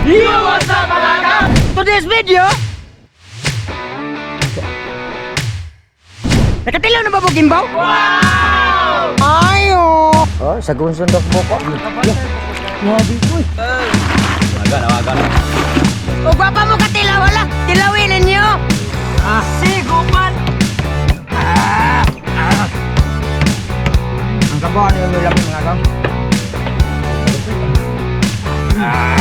Yo, what's up, mga ka? Today's video. Nakatilaw na ba mo gimbaw? Wow! Ayo! Oh, sa gunsundok mo ko. Grabe ko eh. Wagan, wagan. O gwapa mo katilaw, wala! Tilawin ninyo! Ah! Sigupan! Ah! Ah! Ang kabuhan yung ulam mga kang. Ah!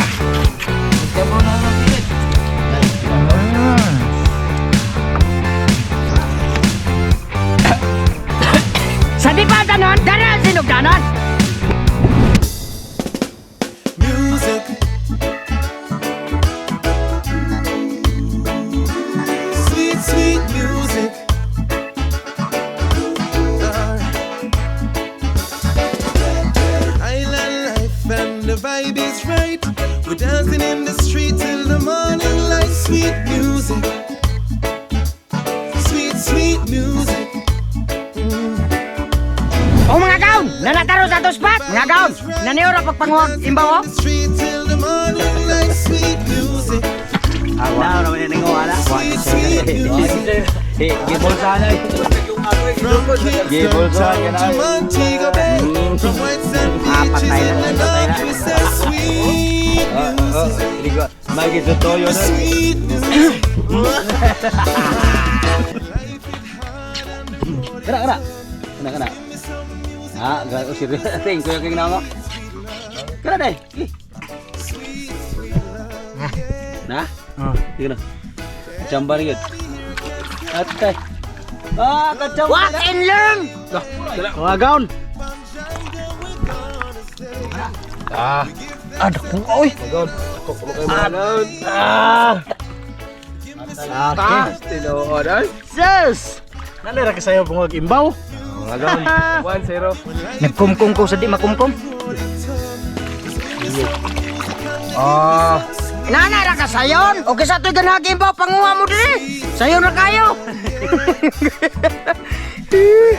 Sa di pa tanon, dara sinugdanon! Music. Sweet, sweet music. Island life and the vibe is right. We're dancing in the street till the morning light. Sweet music. Sweet, sweet music. O mga gaon, nanataro sa ato spot. Mga gaon, naniura pagpanguwag imbaw. The street till the morning light. Sweet music. Wala naman yung wala. Sweet, sweet music. Eh, gibol sana. From Gibol Kingston sa Town to Montego Bay. From White Sand Ah, Beaches patay na, in the patay na. north, we say sweet music. Magisutoyo na. Sweet music. Kena, kena. Kena, kena. Ah, grabe ko serious. Ting, kuya king nama. Kena deh. Ih. Nah. Tingnan. Kacambar yun. Atay. Ah, kacambar. Watch and learn! Mga gaon. Ah. Ah, dako oy. Ah. Ah. Tinuod ay. Sus! Nalira ka sayo bungag imbaw. Mga gaon. 1-0. Nagkumkum ko sa di makumkum. Oh. Nana ra ka sayon. Okay sa to'y ganahag imbaw panguha mo diri. Sayon ra kayo.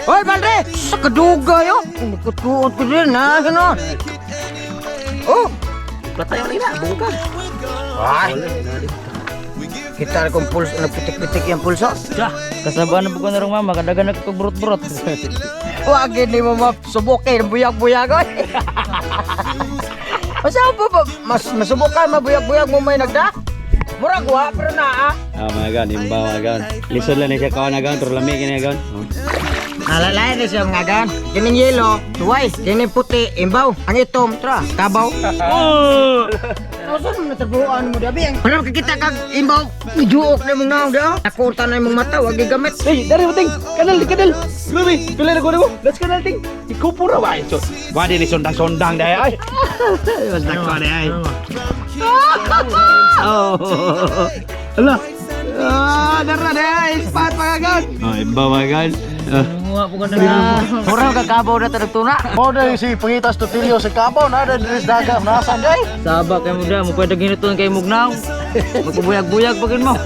Hoy, Balde! Sa kaduga yo. Kutuot ko din na ano. Oh, Patay ulit na, bungkag. Ay. Kita kong pulso, nagpitik-pitik yung pulso. Kasabaan na po ko na rin mama, kadagan na burot-burot. Wag ni mo masubukin, buyag-buyag oy. Masa po ba mas masubukan mabuyag-buyag mo may nagda? Murag wa pero naa. Ah, mga gaon, imba mga gaon. Lisod lang ni siya kaon na gaon, pero lami kini gaon. Nalalay ni siya mga gan. Kining yelo, tuway, kining puti, imbaw. Ang itom, tra, kabaw. Oh! Saan mo natabuan mo dabi? Pero kita kag imbaw, juok na mong naong daw. Nakurta na imong mata, wag gigamit. Hey, dari mo ting. Kanal, kanal. Grabe, pila na ko nimo. Let's kanal ting. Ikupo ra ba ito? Wadi ni sondang-sondang dai ay. Mas dako na ay. Oh. Ala. Ah, dara na ay. Spot mga gaon. Oh, imba mga gaon. Mga po ka na Murag kakabaw na tadtuna. Mo na si Pangitas Tutilio sa Kabaw na diri sa dagat nasa day. Saba kay mo da, mo pwede ginutuan kay Mugnaw. Magpabuyag-buyag pagin mo.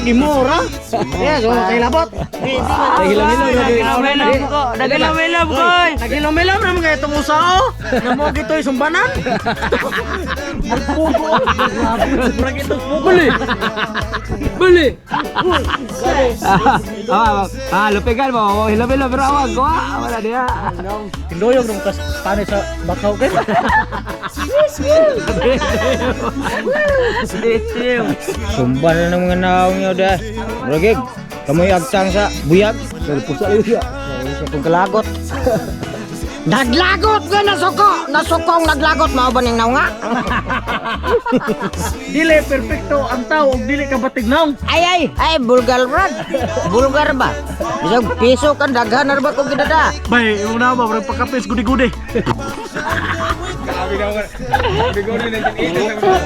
Gimura. Yes, oh, kay labot. Nagilom-ilom ko, nagilom-ilom ko. Nagilom-ilom na mga itong usao. Namo gito'y sumbanan. Pugo. Murag itong pugo. Bali. Bali. Ah, ah, lupigan mo. Hilom-hilom pero awag ko. Wala dia. Tindoyog nung kas tanay sa bakaw kay. Sumba na ng mga naong nyo da. Muragig, kamoy agtang sa buyag. Pero pusa lagi siya. Sa kong kalagot. Naglagot ka nasuko! Nasukong naglagot, mao ba ning naunga? Dili perfecto ang tao og dili ka batignaw. Ay ay, ay bulgar brad. Bulgar ba? Bisag piso kan daghan na ba kung gidada. Bay, imong na ba murag pagkapis gudi-gudi.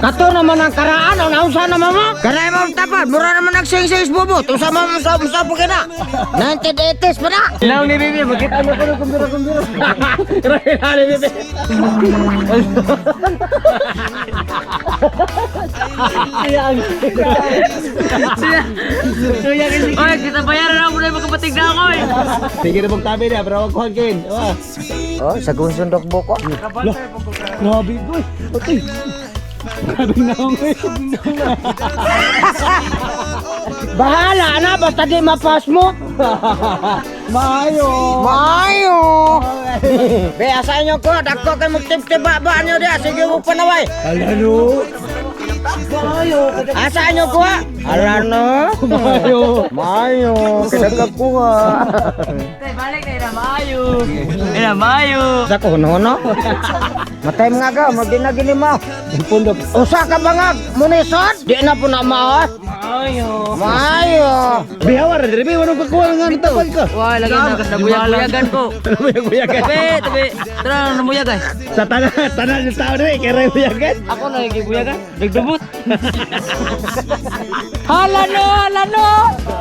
Kato naman ang karaan, ang nausa na mama. Karay mo tapad, mura naman nag sing bubot. Usa man usa usa po kina. 1980s pa na. Ilaw ni Bibi, magkita mo ko kumbira-kumbira. Ilaw ni Bibi. Oy, kita bayaran na mo na yung makapatig na ako eh. Sige na mong tabi na, pero wag kuhan kin. Oh, sa gunsundok buko. Grabe ko. Atay. Bahala na, basta di mapas mo. Maayo. Maayo. Be, asa inyo ko, dagko kay magtibtiba ba nyo diya, sige mo panaway. Ala no. Maayo. Asa inyo ko? Ala no. Maayo. Maayo, kadagkag kuha. Tay, balik na ina maayo. Ina maayo. Sa ko no. Matay mga ga, magdinagini mo. Pundok. Usa ka bangag, munisod? Di na po na maos. Maayo. Maayo. Bihawar, dire be wala kakuha nga nitapal ka. Wah, lagi na nabuyag-buyagan ko. Buyagan. Tabi, tabi. Tara, namuyag ay. Sa tanan, tanan ng tao dire kay ray buyagan. Ako na buyagan. Nagdubot. Hala no, hala no.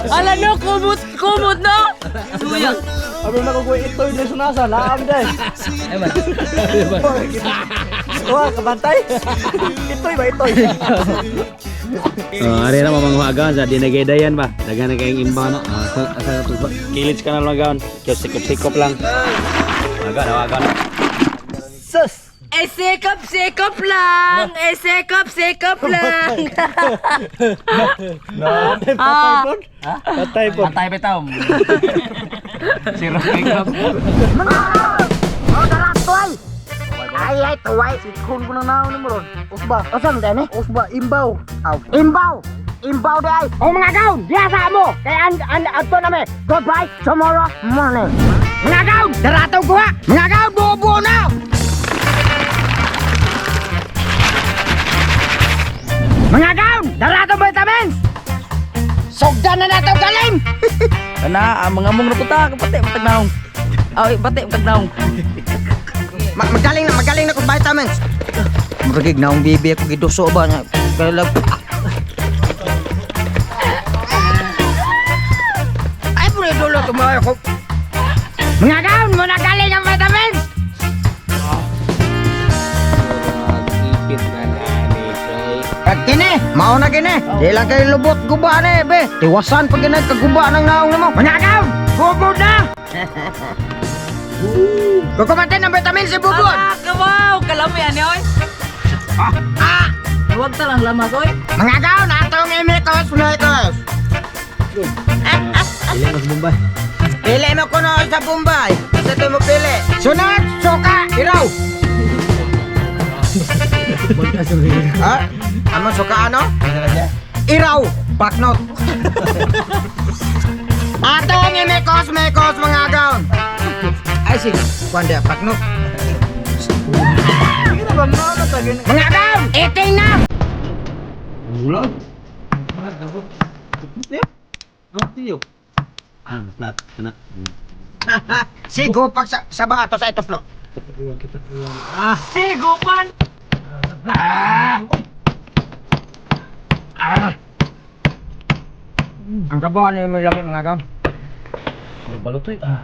Hala no, kumot, kumot no. Suya. Abi na ko itoy na sunasa laam day. Wah, kabantay. Itoy ba itoy? Oh, ari na mamang huagan sa dinagaydayan ba. Dagan na kayong imba na. Ah, sa kilits ka na lang gaon. Kaya sikop-sikop lang. Wagan, wagan. Sus. Eh, sikop, sikop lang. Eh, sikop, sikop lang. Ah. Patay po. Patay bitaw. Zero pick-up. Oh, dara tuway. Ay ay tuway. Kun ko na naon mo ron. Usba. Usa man ni? Usba imbaw. Aw. Imbaw. Imbaw di ay. O mga gaon, diya sa mo. Kay an an adto na me. Goodbye tomorrow morning. Mga gaon, dara to kuha. Mga gaon, buo-buo na. Mga gaon, dara to vitamins. Sugdan na nato galing. Kana, ang mga mong napunta, pati matagnaong. Ay, pati matagnaong. Magaling na, magaling na kung vitamins. Muragig naong bibi ako giduso ba nga. Kaya Ay, puro dulo tumayo ko. Mga gaon, mo na galing ang vitamins. Ipit na nani kay. Pag kini, mao na kini. Di lang kayo lubot guba na eh, be. Tiwasan pag kinay kaguba ng naong namo. Mga gaon, bubod na. Kukumatin ang vitamins si bubod. Ah, kawaw, kalami ani oy. Ah! Huwag ta lang lamas oy. Mga gaon, atong imikos, mikos. Ilan mas Bombay? Pili mo kuno sa Bombay. Sa ito mo pili. Sunod, suka, iraw. Ha? Amo suka ano? Iraw, baknot. Atong imikos, mikos mga gaon. Ay sige, kuan dia baknot. Mga gaon, eating na. Wala. Ah, flat. Kana. Sigo pag sa bato sa ito flo. Sigupan. Ang kabuhan ni mo lami mga gaon. Balutoy. Ah.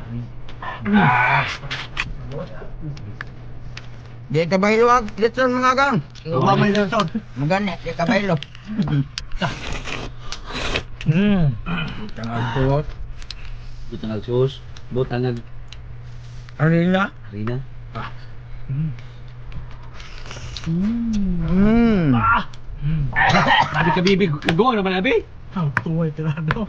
Di ka bahilo ang litson mga gaon. Mamay na son. Magani, di ka bahilo. Butang ag sus, butang ag Arina. harina. Mm. Abi ka bibi, go naman abi. Ang tuway tirado.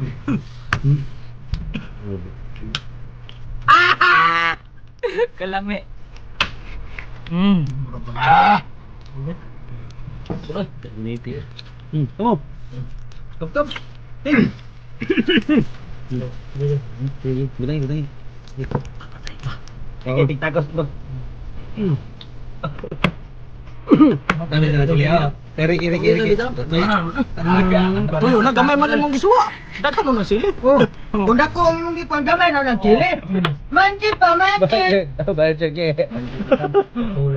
Kalami. Niti. Come on. Stop, stop. Ting. Sige, butang, butang. Sige, tigtagos ba? Dami na tuloy ah. Eri, eri, eri. Tuyo na gamay man imong gisuwa. Daghan mo na sili. Oh, kung dako ang imong gikuan gamay na ng chili. Manchi pa, manchi.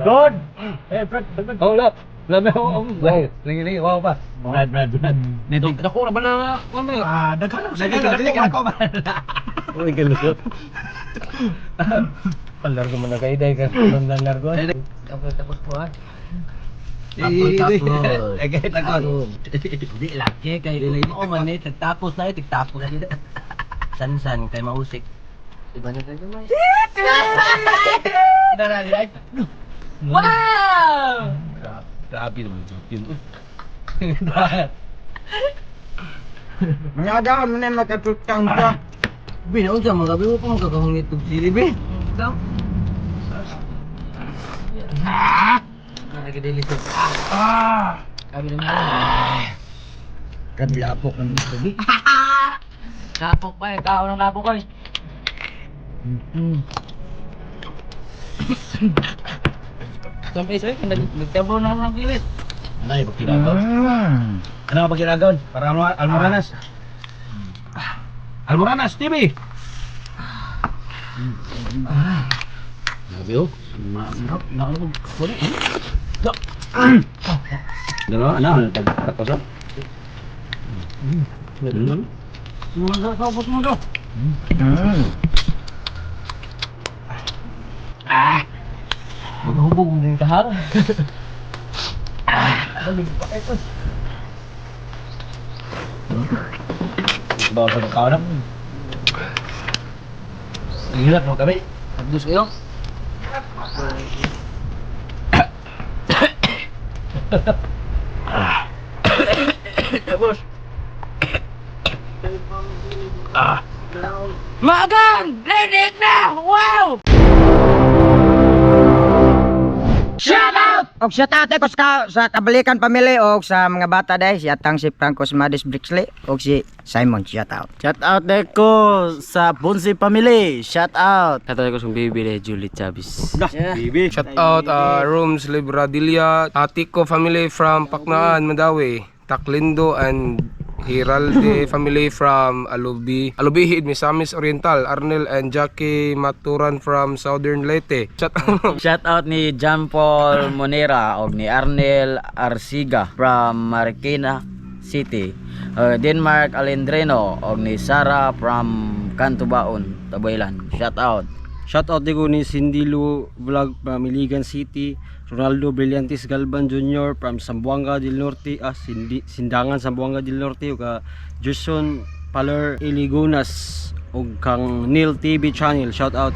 God. Eh, Brad, Brad. Hold up. Lame ho. Lingi lingi wow pa. Brad, Brad, Brad. Nito. Dako na ba na? Ah, daghan na sili. Daghan ako man. Uy, galusot. Palargo man na kay dai ka. Largo. Tapos tapos po ah. Eh, takot. Di lagi kay oo man ni tagtapos na tigtapos na. Sansan kay mausik. Iba na tayo gamay. Wow! Grabe naman yun. Mga agaon mo na makatutang ka. Bi, naunsa mga gabi mo pa magkakahungit og sili bi. Ah! Ah! Kami naman. Grabe lapok ng ito, bi. Lapok pa eh, kaon ng lapok eh. Sampai sa'yo, nagtabo na ako ng kilit. Ano yung pagkilagaw? Ano ang pagkilagaw? Para Almoranas. Almoranas TV. Grabe oh. Masarap. Nakalabog. Dalawa, ano? Tapos lang. Mga kapos mo to. Maghubog mo din kahar. Bawa sa pagkaon na. Ang hirap no kami. Abdus kayo. Tapos. Magan! Rinig na! Wow! Og shout out ko sa Kabalikan family og sa mga bata dai si atang si Franco Madis Brixley og si Simon, shout out. Shout out ko sa Bunsi family. Shout out. Katay ko sa baby ni Julie Chavez. Bibi. Shout out Rooms Libradilia, Atiko family from Paknaan, Mandawi, Taklindo and Hiralde family from Alubi, Alubihid, Misamis Oriental, Arnel and Jackie Maturan from Southern Leyte. Shout out. Shout out ni John Paul Monera og ni Arnel Arsiga from Marikina City. Denmark Alendreno og ni Sara from Cantubaon, Tabaylan. Shout out. Shout out ko ni Cindy Lu Vlog from Iligan City, Ronaldo Brillantes Galban Jr. from Zamboanga del Norte, Sindangan Zamboanga del Norte ug Jason Paler Iligonas ug kang Neil TV channel. Shout out.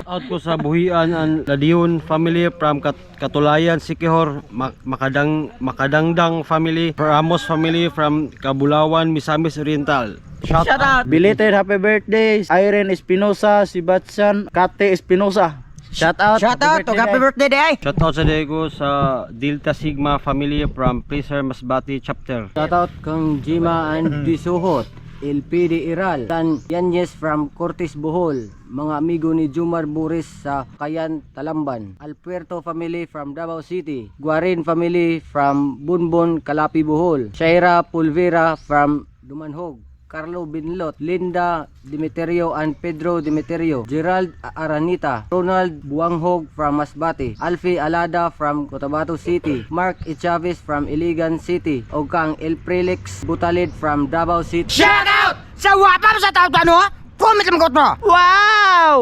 Out ko sa Buhian ang Ladion family from Katulayan, Sikihor, Makadangdang family, Ramos family from Kabulawan, Misamis Oriental. Shout out. Belated happy birthday Irene Espinosa, Sebastian Kate Espinosa. Shout out. Shout out og happy birthday dai. Shout out sa Diego sa Delta Sigma family from Placer Masbate chapter. Shout out kang Jima and Disuhot, LPD Iral, San Yanez from Cortes Bohol, mga amigo ni Jumar Buris sa Kayan Talamban, Alpuerto family from Davao City, Guarin family from Bunbon, Calapi Bohol, Shaira Pulvera from Dumanhog, Carlo Binlot, Linda Dimeterio and Pedro Dimeterio, Gerald Aranita, Ronald Buanghog from Masbate, Alfie Alada from Cotabato City, Mark Echavez from Iligan City, o kang El Prelix Butalid from Davao City. Shout out sa wapam sa tawag ano? Comment lang ko to. Wow!